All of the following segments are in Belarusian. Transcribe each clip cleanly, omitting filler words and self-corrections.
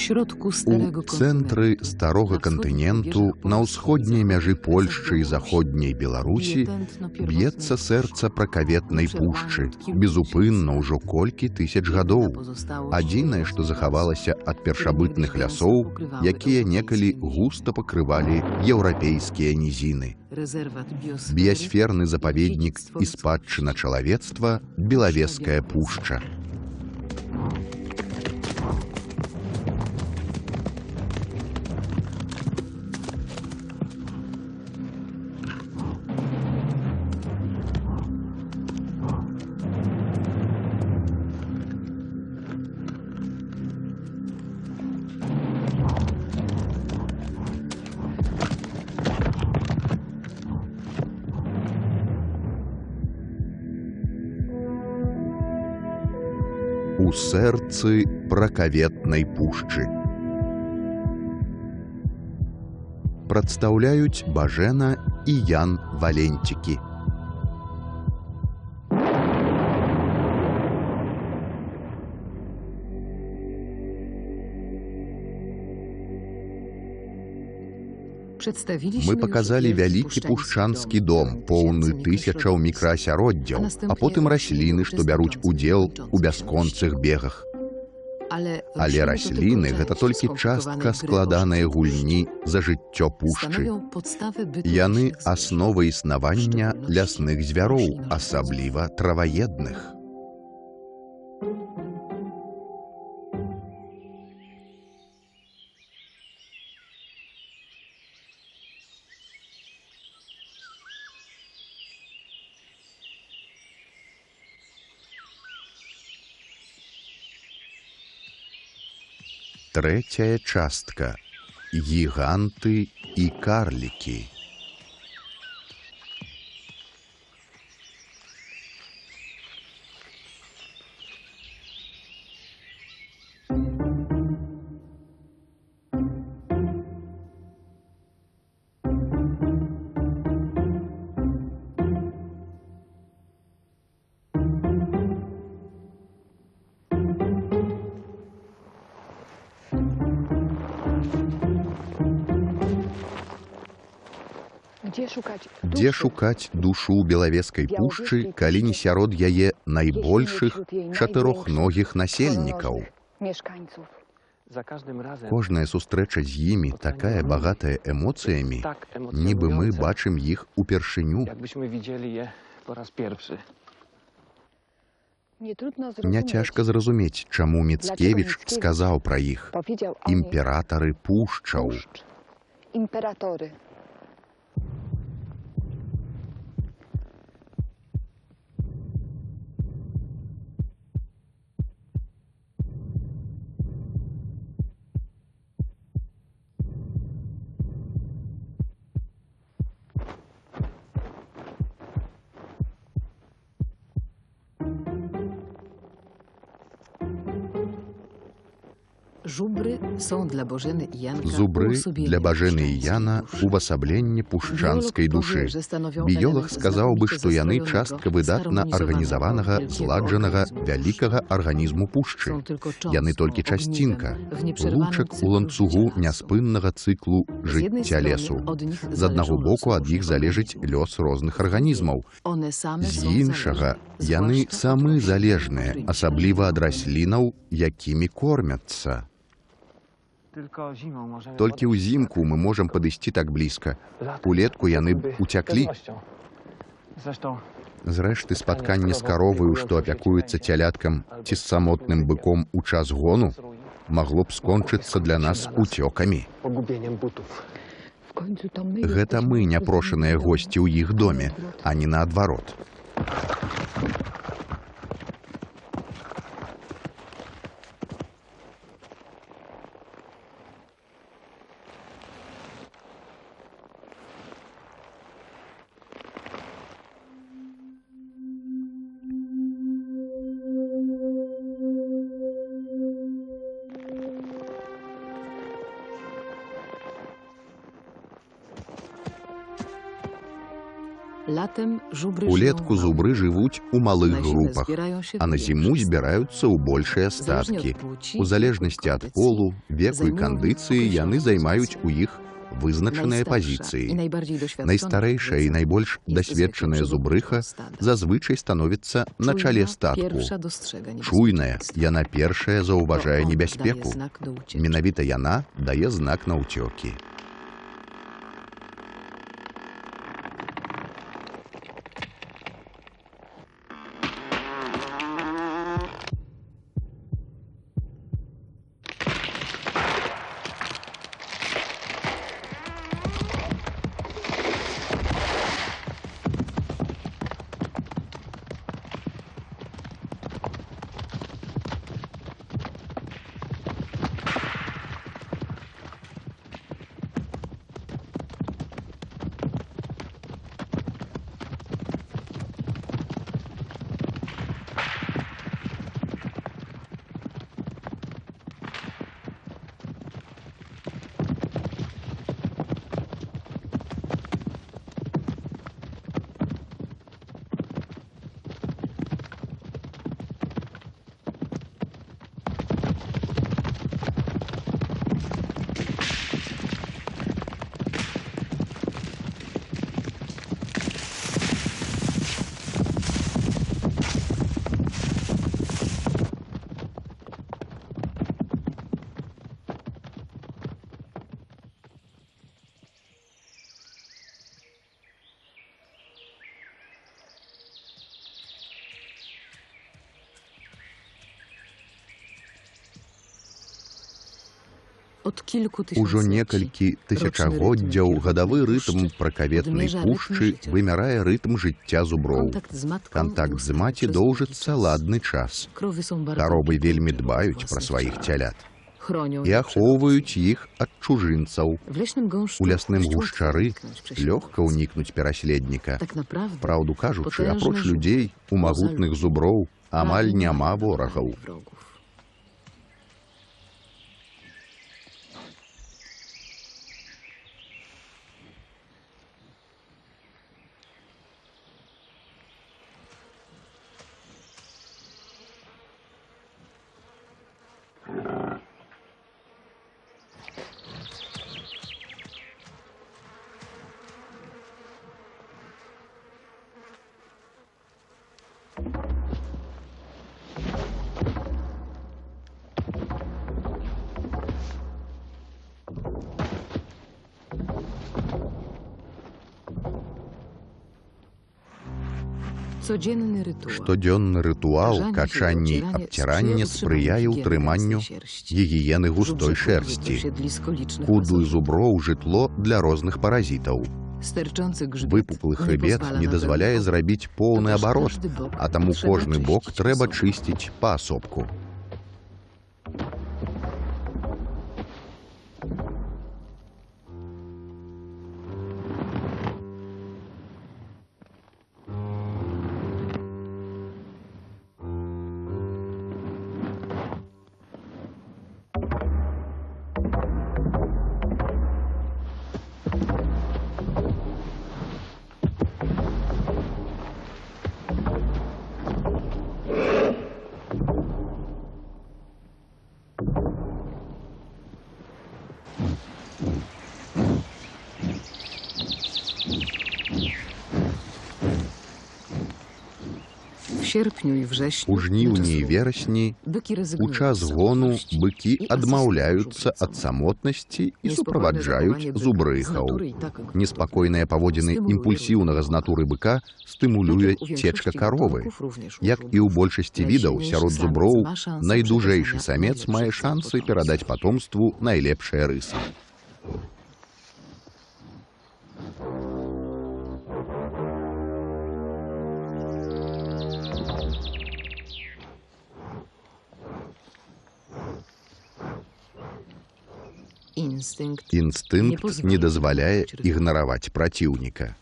У цэнтры старога кантыненту, на ўсходняй мяжы Польшчы і заходняй Беларусі б'ецца сэрца пракаветнай пушчы, безупынна ўжо колькі тысяч гадоў. Адзінае, што захавалася ад першабытных лясоў, якія некалі густа пакрывалі еўрапейскія нізіны. Біясферны запаведнік і спадчына чалавецтва Белавеская пушча. У сэрцы пракаветнай пушчы. Прадстаўляюць Бажэна і Ян Валенцікі. Мы паказалі вялікі пушчанскі дом, поўны тысячаў мікраасяроддзяў, а потым расліны, што бяруць удзел у бясконцых бегах. Але расліны гэта толькі частка складанай гульні за жыццё пушчы. Яны аснова існавання лясных звяроў, асабліва траваедных. Трэцяя частка. Гіганты і карлікі. Дзе шукаць душу ў Белавескай пушчы, калі не сярод яе найбольшых чатырохногіх насельнікаў? Кожная сустрэча з імі такая багатая эмоцыямі, нібы мы бачым іх упершыню. Няцяжка зразумець, чаму Міцкевіч сказаў пра іх: «Імператары пушчаў». Зубры для Бажэны і Яна увасабленне пушчанскай душы. Біёлаг сказаў бы, што яны частка выдатна арганізаванага, зладжанага вялікага арганізму пушчы. Яны толькі часцінка, лучак у ланцугу няспыннага цыклу жыцця лесу. З аднаго боку ад іх залежыць лёс розных арганізмаў. З іншага, яны самы залежныя, асабліва ад раслінаў, якімі кормяцца. Толькі ўзімку мы можам падысці так блізка. Улетку яны б уцяклі. Зрэшты, спатканне з кароваю, што апякуецца цяляткам ці з самотным быком у час гону, магло б скончыцца для нас уцёкамі. Гэта мы няпрошаныя госці ў іх доме, а не наадварот. Улетку зубры жывуць у малых групах, а на зіму збіраюцца ў большыя статкі. У залежнасці ад полу, веку і кандыцыі яны займаюць у іх вызначаныя пазіцыі. Найстарэйшая і найбольш дасведчаная зубрыха зазвычай становіцца на чале статку. Чуйная, яна першая заўважае небяспеку. Менавіта яна дае знак на ўцёкі. Ужо некалькі тысячагоддзяў гадавы рытм пракаветнай пушчы вымярае рытм жыцця зуброў. Кантакт з маці доўжыцца ладны час. Каровы вельмі дбаюць пра сваіх цялят і ахоўваюць іх ад чужынцаў. У лясным гушчары лёгка ўнікнуць пераследніка. Праўду кажучы, апроч людзей, у магутных зуброў амаль няма ворагаў. Штодзённы рытуал качання і абцірання спрыяе ўтрыманню гігіены густой шэрсці. Кудлы зуброў жытло для розных паразітаў. Выпуклы хрыбет не дазваляе зрабіць поўны абарот, а таму кожны бок трэба чысціць паасобку. У жніўні і верасні у час гону быкі адмаўляюцца ад самотнасці і суправаджаюць зубрыхаў. Неспакойныя паводзіны імпульсіўнага з натуры быка стымулюе цечка каровы. Як і ў большасці відаў, сярод зуброў найдужэйшы самец мае шансы перадаць патомству найлепшыя рысы. Інстынкт не дазваляе ігнараваць праціўніка.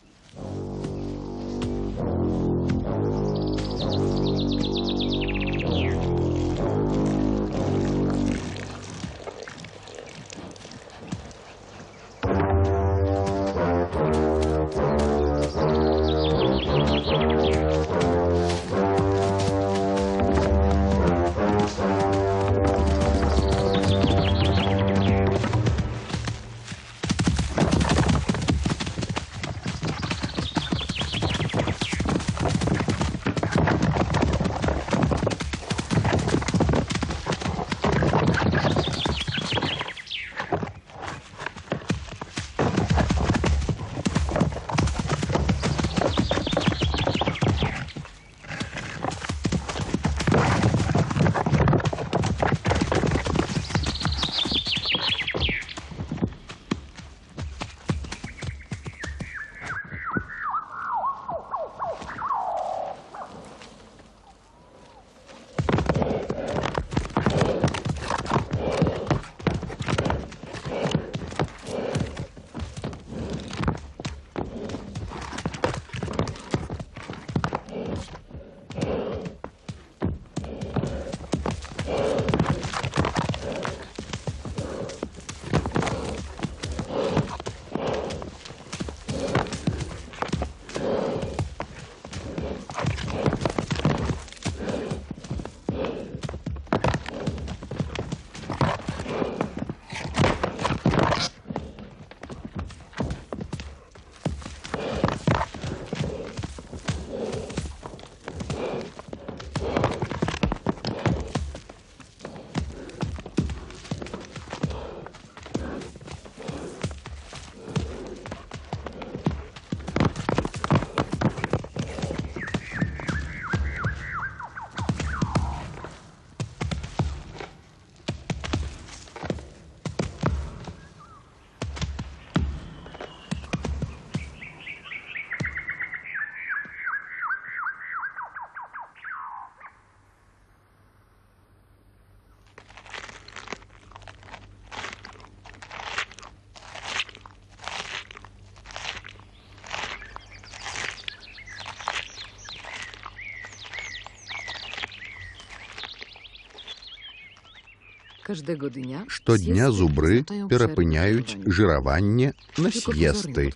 Штодня зубры перапыняюць жыраванне на с'есты.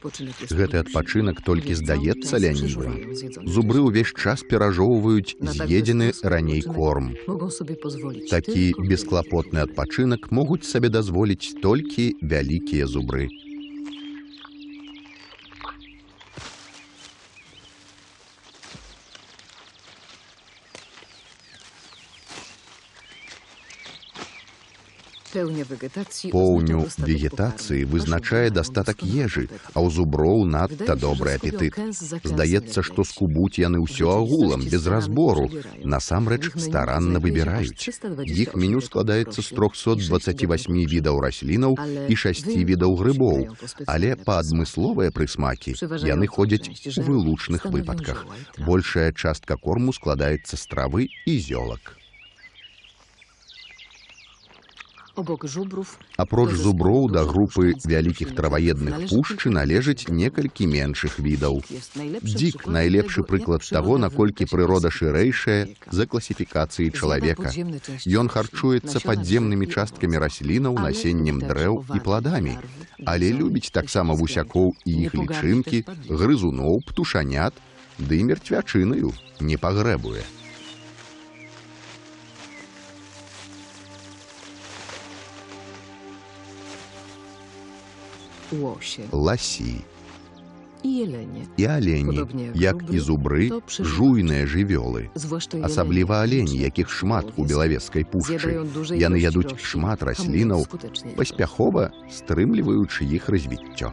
Гэты адпачынак толькі здаецца лянівым. Зубры ўвесь час перажоўваюць з'едзены раней корм. Такі бесклапотны адпачынак могуць сабе дазволіць толькі вялікія зубры. Поўню вегетацыі вызначае дастатак ежы, а ў зуброў надта добры апетыт. Здаецца, што скубуць яны ўсё агулам, без разбору. Насамрэч старанна выбіраюць. Іх меню складаецца з 328 відаў раслінаў і 6 відаў грыбоў, але па адмысловыя прысмакі яны ходзяць у вылучных выпадках. Большая частка корму складаецца з травы і зёлак. Апроч зуброў да групы вялікіх траваедных пушчы належыць некалькі меншых відаў. Дзік найлепшы прыклад таго, наколькі прырода шырэйшая за класіфікацыі чалавека. Ён харчуецца падземнымі часткамі раслінаў, насеннем дрэў і пладамі, але любіць таксама вусякоў і іх лічынкі, грызуноў, птушанят, ды і мерцвячынаю не пагрэбуе. Ласі і алені, як і зубры, жуйныя жывёлы. Асабліва алені, якіх шмат у Белавежскай пушчы. Яны ядуць шмат раслінаў, паспяхова стрымліваючы іх развіццё.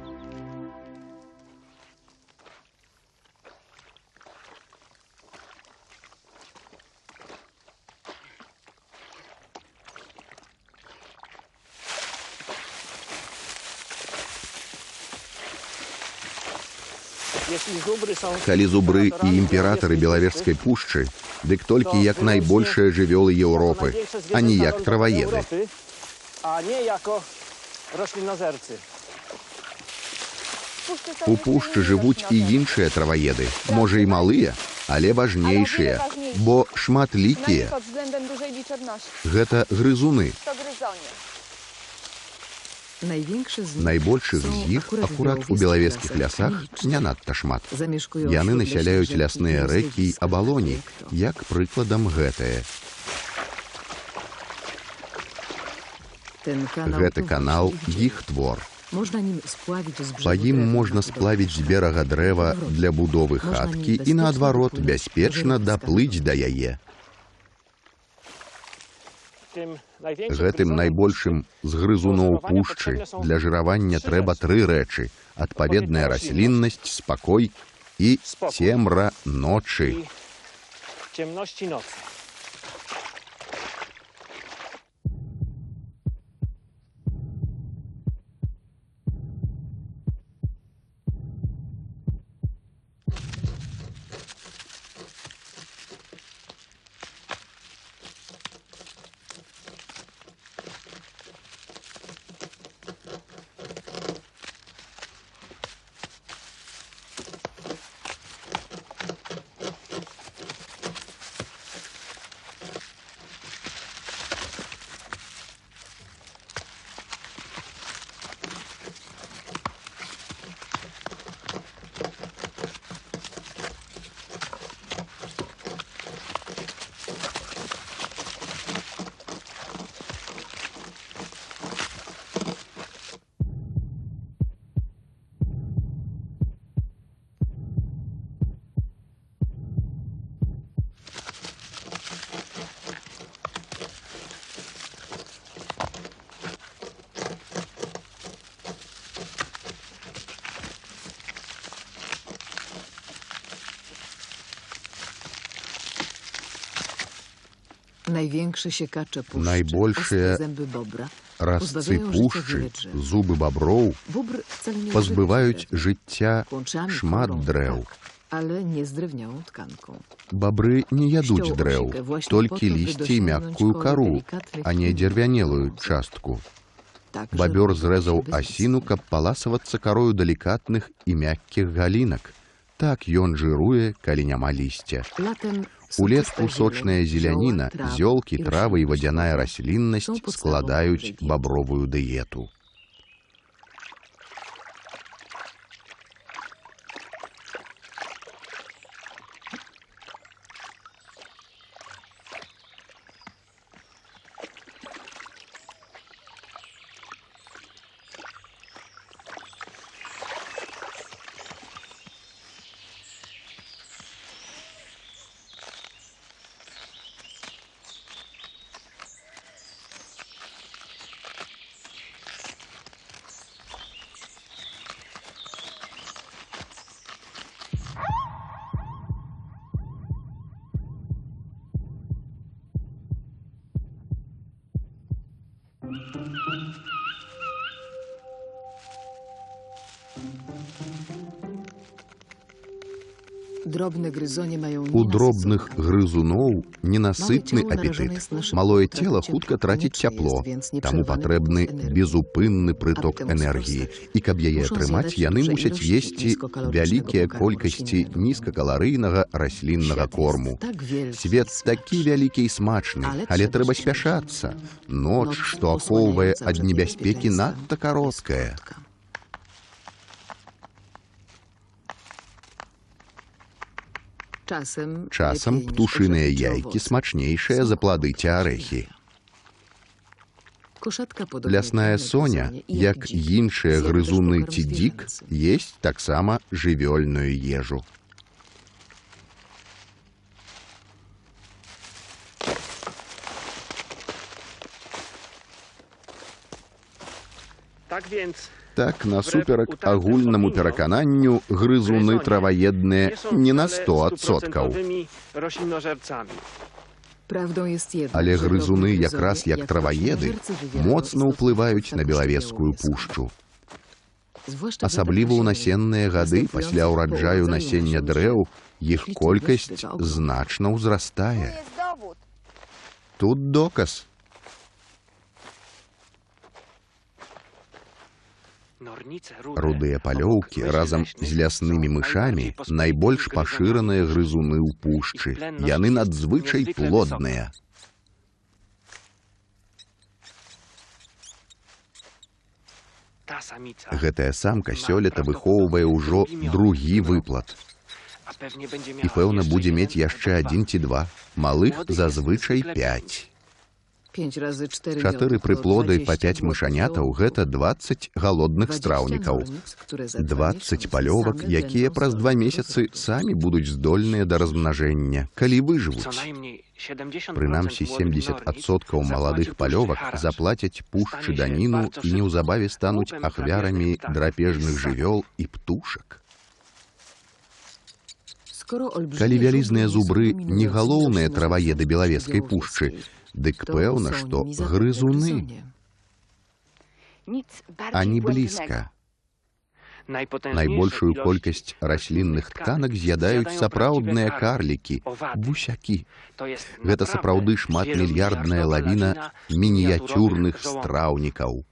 Калі зубры і імператары Белавежскай пушчы, дык толькі як найбольшыя жывёлы Еўропы, а не як траваеды. У пушчы жывуць і іншыя траваеды, можа і малыя, але важнейшыя, бо шматлікія. Гэта грызуны. Найбольшых з іх акурат у белавежскіх лясах не надта шмат. Яны насяляюць лясныя рэкі і абалоні, як прыкладам гэтае. Гэты канал іх твор. Па ім можна сплавіць з берага дрэва для будовы хаткі і наадварот бяспечна даплыць да яе. Гэтым найбольшым з грызуноў пушчы для жыравання трэба тры рэчы: адпаведная расліннасць, спакой і цемра ночы. Найбольшыя разцы пушчы, зубы баброў, пазбываюць жыцця шмат дрэў. Бабры не ядуць дрэў, толькі лісце і мяккую кару, а не адзервянелую частку. Бабёр зрэзаў асіну, каб паласавацца карою далікатных і мяккіх галінак. Так ён жыруе, калі няма лісця. Улетку сочная зеляніна, зёлкі, травы і вадзяная расліннасць складаюць бабровую дыету. У дробных грызуноў ненасытны апетыт. Малое цело хутка траціць цяпло, таму патрэбны безупынны прыток энергіі. І каб яе атрымаць, яны мусяць есці вялікія колькасці нізкакаларыйнага расліннага корму. Свет такі вялікі і смачны, але трэба спяшацца. Ноч, што ахоўвае ад небяспекі, надта кароткая. Часам птушыныя яйкі смачнейшыя за плады ці арэхі. Лясная соня, як іншыя грызуны ці дзік, есць таксама жывёльную ежу. Так, насуперак агульнаму перакананню, грызуны траваедныя не на 100%. Але грызуны якраз як траваеды моцна ўплываюць на Белавежскую пушчу. Асабліва ў насенныя гады пасля ўраджаю насення дрэў іх колькасць значна ўзрастае. Тут доказ. Рудыя палёўкі разам з ляснымі мышамі найбольш пашыраныя грызуны ў пушчы. Яны надзвычай плодныя. Гэтая самка сёлета выхоўвае ўжо другі выплат. І, пэўна, будзе мець яшчэ адзін ці два. Малых зазвычай 5. 4 прыплоды па 5 мышанятаў – гэта 20 галодных страўнікаў. 20 палёвак, якія праз 2 месяцы самі будуць здольныя да размнажэння, калі выжывуць. Прынамсі 70% маладых палёвак заплацяць пушчы даніну і неўзабаве стануць ахвярамі драпежных жывёл і птушак. Калі вялізныя зубры не галоўныя траваеды Белавежскай пушчы, дык пэўна, што грызуны, а не блізка. Найбольшую колькасць раслінных тканак з'ядаюць сапраўдныя карлікі, вусякі. Гэта сапраўды шматмільярдная лавіна мініяцюрных страўнікаў.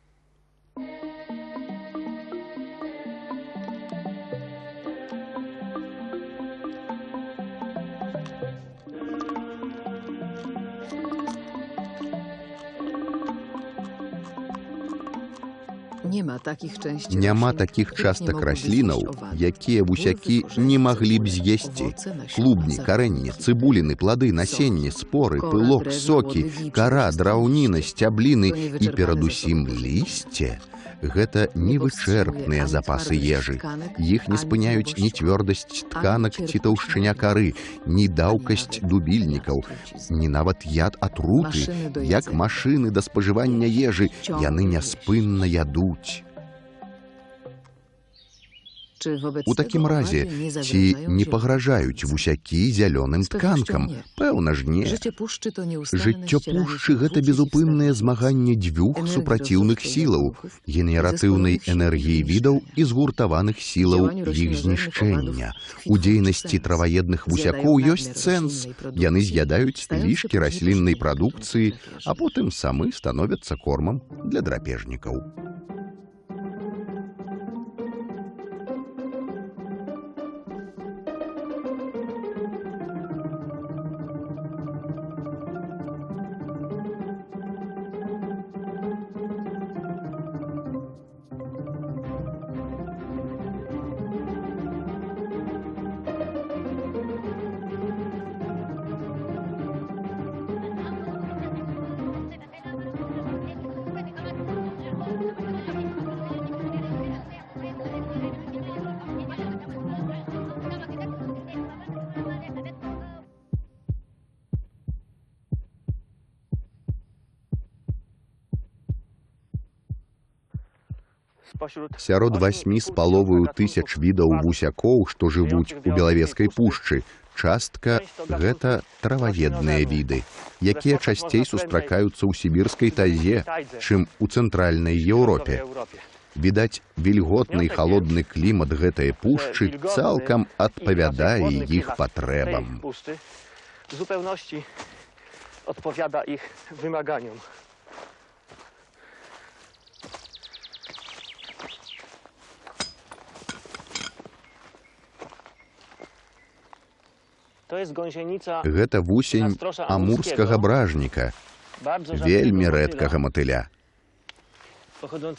Няма такіх частак раслінаў, якія вусякі не маглі б з'есці. Клубні, карэнні, цыбуліны, плады, насенне, споры, пылок, сокі, кара, драўніна, сцябліны і перадусім лісце. Гэта невычэрпныя запасы ежы. Іх не спыняюць ні цвёрдасць тканак ці таўшчыня кары, ні даўкасць дубільнікаў, ні нават яд атруты. Як машыны да спажывання ежы, яны няспынна ядуць. У такім разе, ці не пагражаюць вусякі зялёным тканкам? Пэўна ж, не. Жыццё пушчы – гэта безупыннае змаганне дзвюх супраціўных сілаў – генератыўнай энергіі відаў і згуртаваных сілаў іх знішчэння. У дзейнасці траваедных вусякоў ёсць сэнс. Яны з'ядаюць лішкі расліннай прадукцыі, а потым самы становяцца кормам для драпежнікаў. Сярод 8,5 тысяч відаў вусякоў, што жывуць у Белавежскай пушчы, частка гэта траваедныя віды, якія часцей сустракаюцца ў сібірскай тайзе, чым у цэнтральнай Еўропе. Відаць, вільготны і халодны клімат гэтай пушчы цалкам адпавядае іх патрэбам. W zupełności odpowiada ich wymaganiom. To jest gąsienica. Гэта вусень амурскага бражніка, вельмі рэдкага матыля,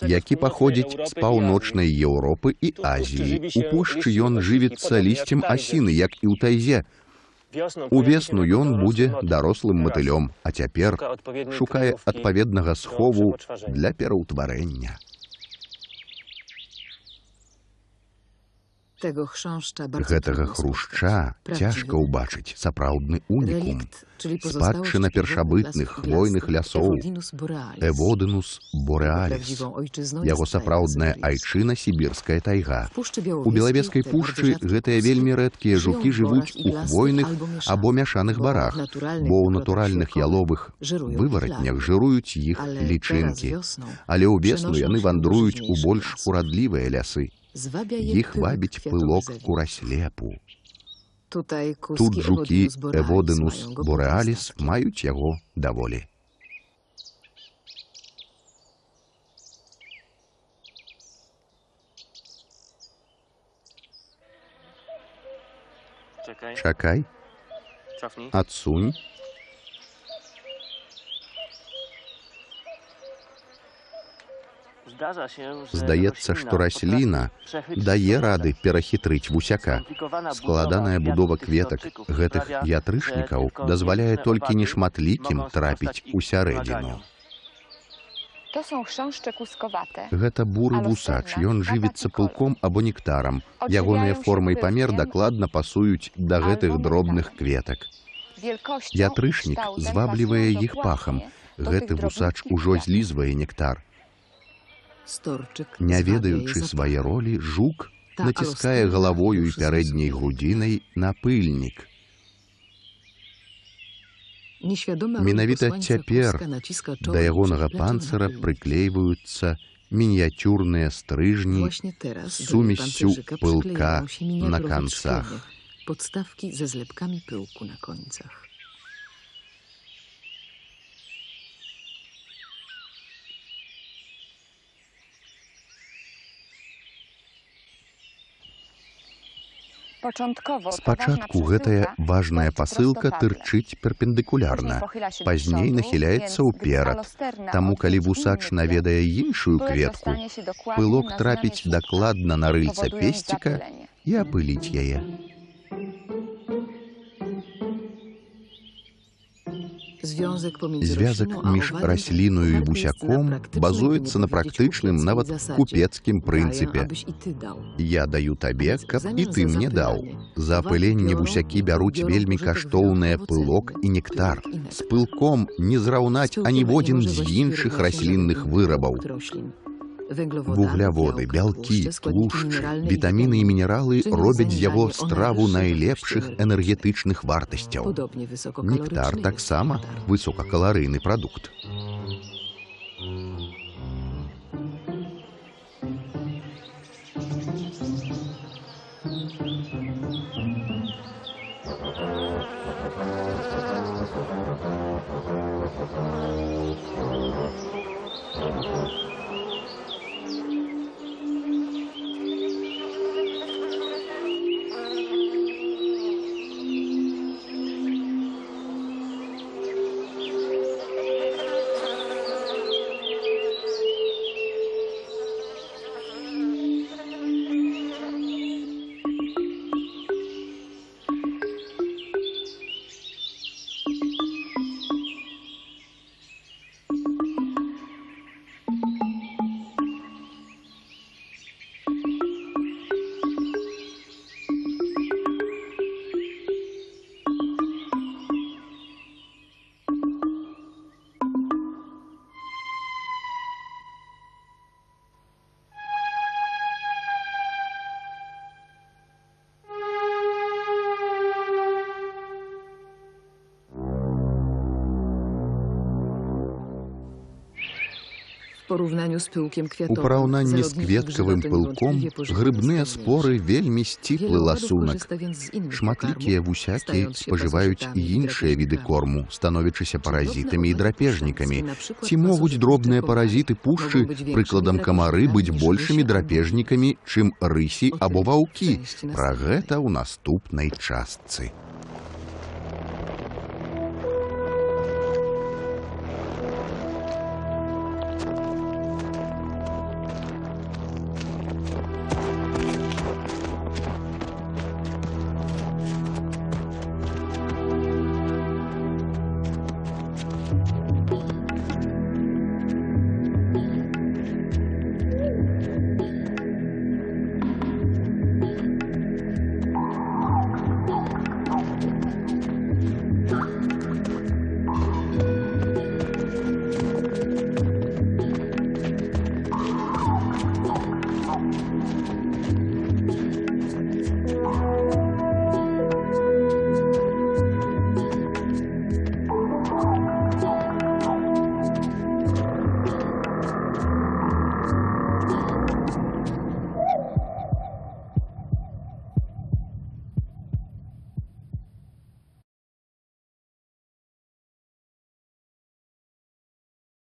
які паходзіць з паўночнай Еўропы і Азіі. У пушчы ён жывіцца лісцем асіны, як і ў тайзе. Увесну ён будзе дарослым матылём, а цяпер шукае адпаведнага схову для пераўтварэння. Гэтага хрушча цяжка ўбачыць, сапраўдны унікум. Спадчына першабытных хвойных лясоў Эводынус бореаліс. Яго сапраўдная айчына сібірская тайга. У Белавежскай пушчы гэтыя вельмі рэдкія жукі жывуць у хвойных або мяшаных барах, бо ў натуральных яловых вываратнях жыруюць іх лічынкі. Але ўвесну яны вандруюць у больш урадлівыя лясы. Іх вабіць пылок кураслепу. Тут жукі Эводынус бореаліс маюць яго даволі. Чакай. Адсунь. Здаецца, што расліна дае рады перахітрыць вусяка. Складаная будова кветак гэтых ятрышнікаў дазваляе толькі нешматлікім трапіць у сярэдзіну. Гэта буры вусач, ён жывіцца пылком або нектарам. Ягоныя формы і памер дакладна пасуюць да гэтых дробных кветак. Ятрышнік зваблівае іх пахам. Гэты вусач ужо злізвае нектар. Не ведаючы свае ролі, жук націскае галавою і пярэдняй грудзінай на пыльнік. Менавіта цяпер да ягонага панцыра прыклейваюцца мініяцюрныя стрыжні з сумессю пылка на канцах. Podstawki ze zlepkami pyłku na końcach. Спачатку гэтая важная пасылка тырчыць перпендыкулярна, пазней нахіляецца ўперад. Таму, калі вусач наведае іншую кветку, пылок трапіць дакладна на рыльца песціка і апыліць яе. Звязак між расліною і вусяком базуецца на практычным, нават купецкім прынцыпе. Я даю табе, каб і ты мне даў. За апыленне вусякі бяруць вельмі каштоўныя пылок і нектар. З пылком не зраўнаць аніводзін з іншых раслінных вырабаў. Вугляводы, бялкі, тлушчы, вітаміны і мінералы робяць з яго страву найлепшых энергетычных вартасцяў. Нектар таксама высокакаларыйны прадукт. Porównaniu z pyłkiem У kwiatowym параўнанні з zarodniki кветкавым grzyba to пылком niewątpliwie pożywność грыбныя cenniejsza. споры вельмі сціплы Wiele owadów ласунак. korzysta więc z innych Шматлікія pokarmów, вусякі stając się спажываюць pasożytami і i іншыя віды drapieżnikami. корму, становячыся Czy drobne паразітамі і owady драпежнікамі. puszczańskie, na przykład Ці могуць pasożytnicze дробныя komary, паразіты пушчы, mogą być większymi прыкладам камары, drapieżnikami быць niż большымі rysie albo драпежнікамі, чым рысі O або tym w ваўкі? części Пра następnej. гэта ў наступнай частцы.